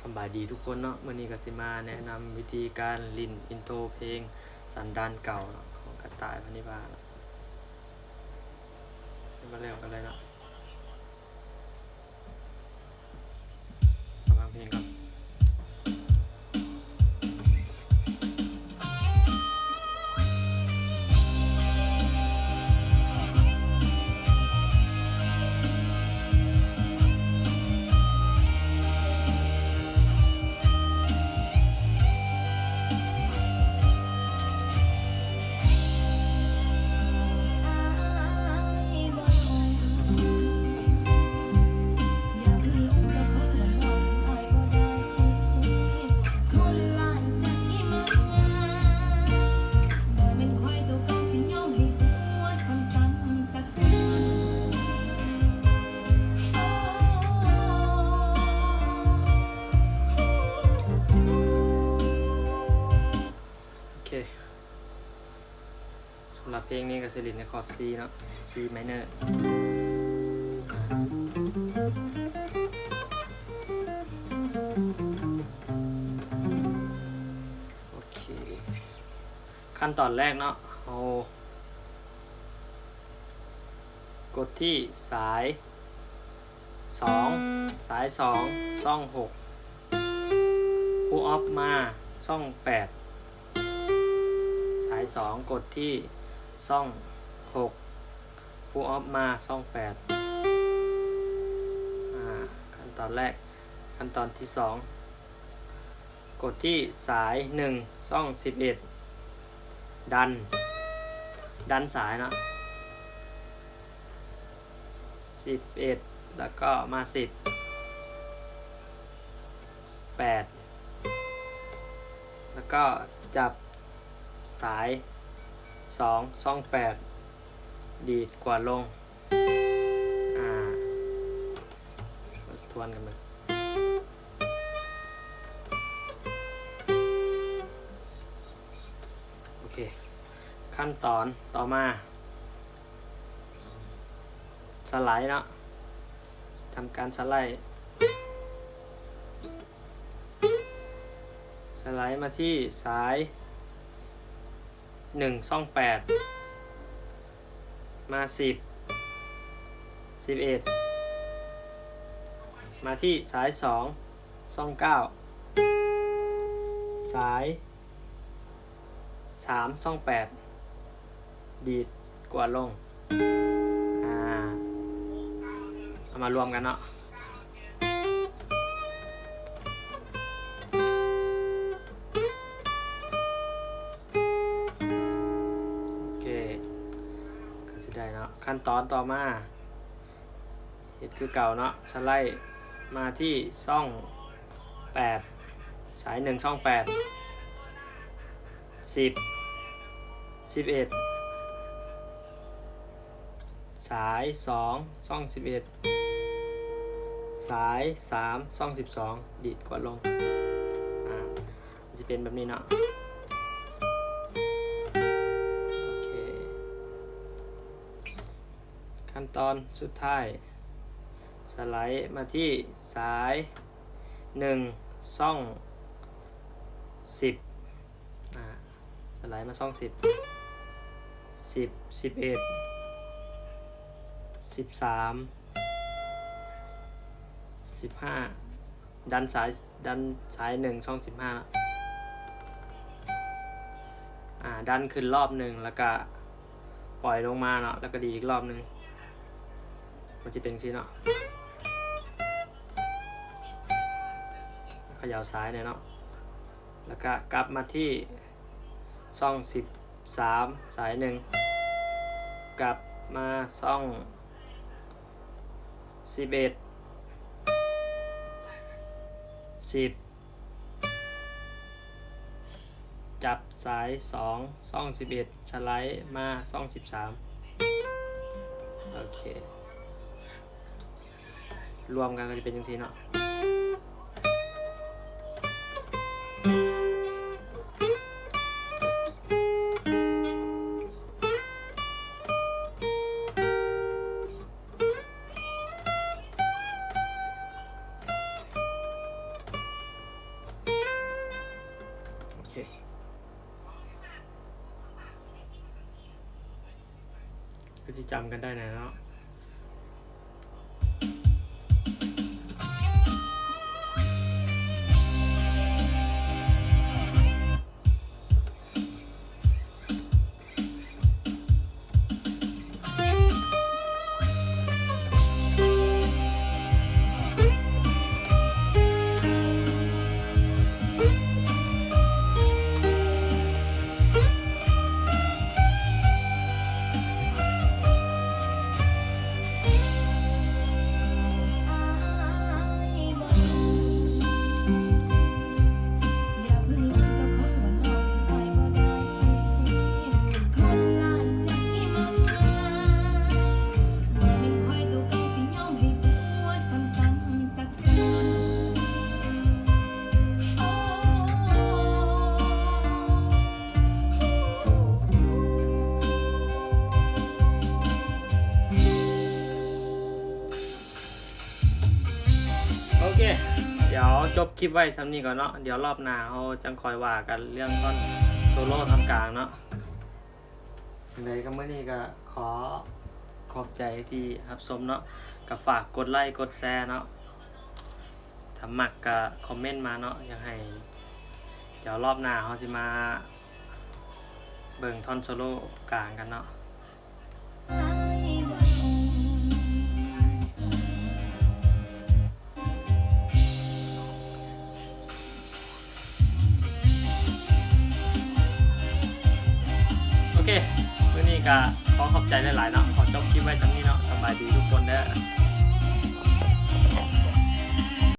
ສະບາຍດີທຸກຄົນເນາະ, ມື້ນີ້ກໍຊິມາແນະນຳວິທີການຫຼິ້ນອິນໂທເພງສັນດານເກົ່າເນາະ ຂອງກະຕ່າຍ ພັນນິພາເນາະ. ມາເລີ່ມກັນເລີຍເນາະ. ມາຟັງເພງກ່ອນ. ໂອເຄ ສຳລັບເພງນີ້ກໍຊິຫຼິ້ນໃນຄອດ C ເນາະ C minor. ໂອເຄ ຂັ້ນຕອນແລກເນາະ ເຮົາກົດທີ່ສາຍສອງ ສາຍສອງ ຊ່ອງຫົກ ພຸລອັບມາຊ່ອງແປດ ສາຍສອງກົດທີ່ຊ່ອງຫົກ ພຸລອັບມາຊ່ອງແປດ. ອາ ຂັ້ນຕອນແລກ. ຂັ້ນຕອນທີສອງ ກົດທີ່ສາຍໜຶ່ງ ຊ່ອງສິບເອັດ ດັນ ດັນສາຍເນາະ ສິບເອັດ ແລ້ວກໍມາສິບ ແປດ ແລ້ວກໍຈັບສາຍສອງ ຊ່ອງແປດ ດີດກວາດລົງ. ອາ ທວນກັນເບິ່ງ. ໂອເຄ ຂັ້ນຕອນຕໍ່ມາ ສະໄລເນາະ ທຳການສະໄລ ສະໄລມາທີ່ສາຍໜຶ່ງ ຊ່ອງແປດ ມາສິບ ສິບເອັດ ມາທີ່ສາຍສອງ ຊ່ອງເກົ້າ ສາຍສາມ ຊ່ອງແປດ ດີດກວາດລົງ. ອາ ເອົາມາລວມກັນເນາະ. ໂອເຄ ກໍຊິໄດ້ເນາະ. ຂັ້ນຕອນຕໍ່ມາ ເຮັດຄືເກົ່າເນາະ ສະໄລມາທີ່ຊ່ອງແປດ ສາຍໜຶ່ງ ຊ່ອງແປດ ສິບ ສິບເອັດ ສາຍສອງ ຊ່ອງສິບເອັດ ສາຍສາມ ຊ່ອງສິບສອງ ດີດກວາດລົງ. ອາ ມັນຊິເປັນແບບນີ້ເນາະ. ໂອເຄ ຂັ້ນຕອນສຸດທ້າຍ ສະໄລມາທີ່ສາຍໜຶ່ງ ຊ່ອງສິບ ອາ ສະໄລມາຊ່ອງສິບ ສິບ ສິບເອັດ ສິບສາມ ສິບຫ້າ ດັນສາຍ ດັນສາຍໜຶ່ງ ຊ່ອງສິບຫ້າ ອາ ດັນຂຶ້ນລອບໜຶ່ງ ແລ້ວກະປ່ອຍລົງມາເນາະ ແລ້ວກະດີດອີກລອບໜຶ່ງ ມັນຊິເປັນຈັ່ງຊີ້ເນາະ. ຂະເຍົາສາຍແດ່ເນາະ ແລ້ວກະກັບມາທີ່ ຊ່ອງສິບສາມ ສາຍໜຶ່ງ ກັບມາຊ່ອງສິບເອັດ ສິບ ຈັບສາຍສອງ ຊ່ອງສິບເອັດ ສະໄລມາຊ່ອງສິບສາມ. ໂອເຄ ລວມກັນກໍຈະເປັນຈັ່ງຊີ້ເນາະ. ໂ ເຄ ຄືຊິຈຳກັນໄດ້ນະເນາະ. ໂອເຄ ດຽວຈົບຄລິບໄວ້ຊ່ຳນີ້ກ່ອນເນາະ. ດຽວລອບໜ້າເຮົາຈັ່ງຄ່ອຍວ່າກັນເລື່ອງທ່ອນໂຊໂລທ່ອນກາງເນາະ. ຈັ່ງໃດກໍມື້ນີ້ກໍຂໍຂອບໃຈທີ່ຮັບຊົມເນາະ. ກໍຝາກກົດໄລ້ກົດແຊເນາະ. ຖ້າມັກກໍຄອມເມັນມາເນາະ. ຢາກໃຫ້ ດຽວລອບໜ້າເຮົາຊິມາເບິ່ງທ່ອນໂຊໂລກາງກັນເນາະ. ໂອເຄ ມື້ນີ້ກໍຂໍຂອບໃຈຫຼາຍໆເນາະ. ຂໍຈົບຄລິບໄວ້ຊ່ຳນີ້ເນາະ. ສະບາຍດີທຸກຄົນເດີ.